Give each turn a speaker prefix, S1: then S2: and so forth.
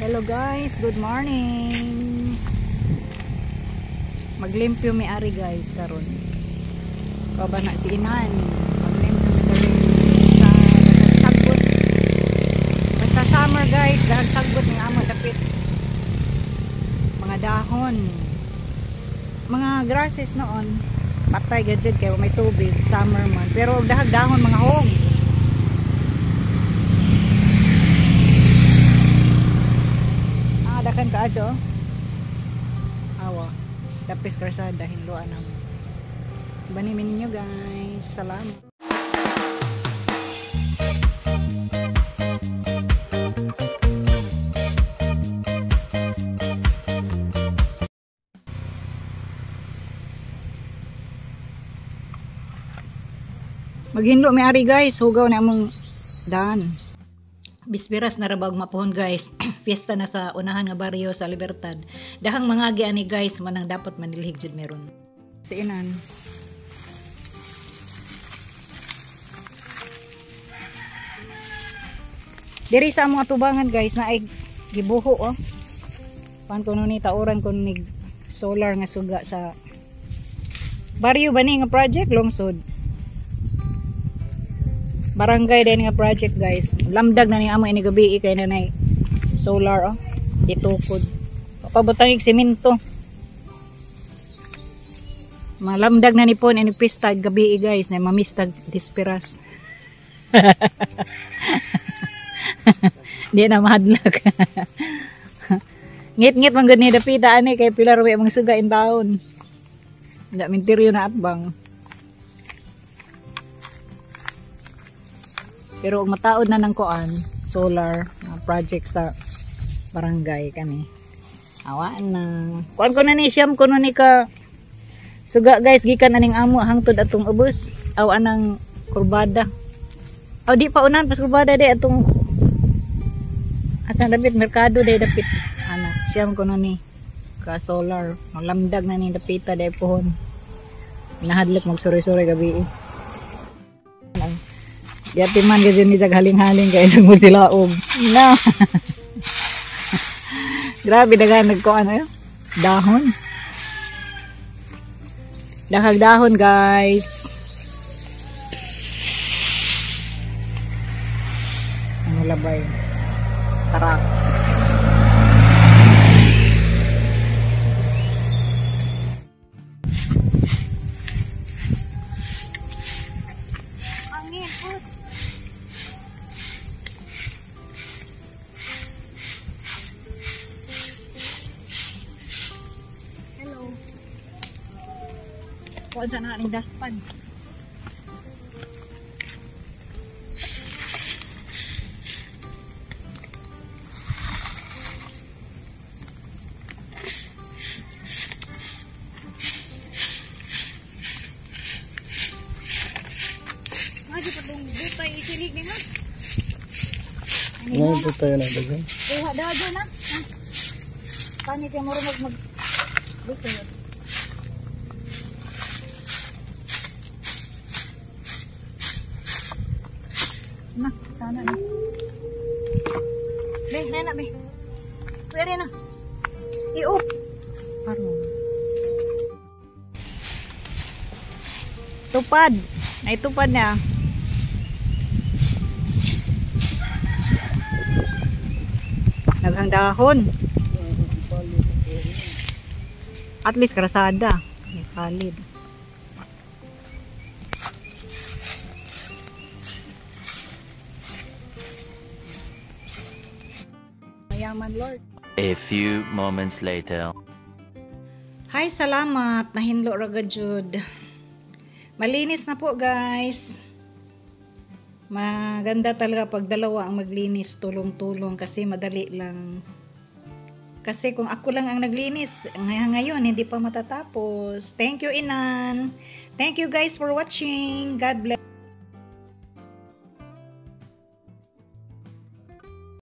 S1: Hello guys, good morning. Maglimpyo mi ari guys karon. Kauban na si Inan. Maglimpyo mi diri sa sagbot. Basta summer guys, dahil sagbot ni amo dapit. Mga dahon. Mga grasses noon patay gud kay may tubig, summer man. Pero og dahag dahon mga hog. Ah, dakan ka adyo. Awa. Dapis karsada hinloan namo. Bani mi ninyo guys. Salamat. Maghinlo mi ari guys, hugaw na among daan. Bisperas na rabag mapuhon guys. Fiesta na sa unahan nga baryo sa Libertad. Dahang mangagi ani guys, manang dapat manilhig jud meron. Si Inan. Diri sa among atubangan guys na ay gibuho oh. Pan kuno ni tauran kun ni solar nga suga sa baryo ba ni nga project lungsod. Barangay din nga project guys. Lamdag na ni amo ini gabi kay nanay solar oh. Itukod. Pabutang og semento. Malamdag na ni pon ini pista gabi guys na mamistag dispiras. Di na mahadlok. Ngit-ngit man gud ni dapita ani kay pila ra mga suga in taon. Nda minteryo na atbang. Pero og mataod na ng kuan, solar project sa barangay kani. Awaan na. Kuan ko na ni siyam ko na ni ka suga guys gikan aning amo hangtod atong ubos aw anang kurbada. Aw di pa unahan pas kurbada di atong atang dapit merkado di dapit ana siyam ko na ni ka solar. Malamdag na ni dapita di pohon. Nahadlok magsuroy-suroy gabi. Yati man kasi ni jag haling-haling kay nagmo sila og. No. Grabe dagan nagkuan ayo. Dahon. Dahag dahon guys. Ano labay? Tarak. Angin put. Hello. Kuan sa na ang dustpan.
S2: Ngayon po tayo na dagan.
S1: Kuha dagan na. Paano kayo marunong mag butay? Na, sana na. Be, na be. Pwede na. I-off. Parang. Tupad. Naitupad na. Naghang dahon. At least krasada. May palid. Mayaman Lord.
S3: A few moments later.
S1: Hi, salamat. Nahinlo ra gud jud. Malinis na po guys. Maganda talaga pag dalawa ang maglinis, tulong-tulong kasi madali lang. Kasi kung ako lang ang naglinis, ngayon hindi pa matatapos. Thank you Inan. Thank you guys for watching. God bless.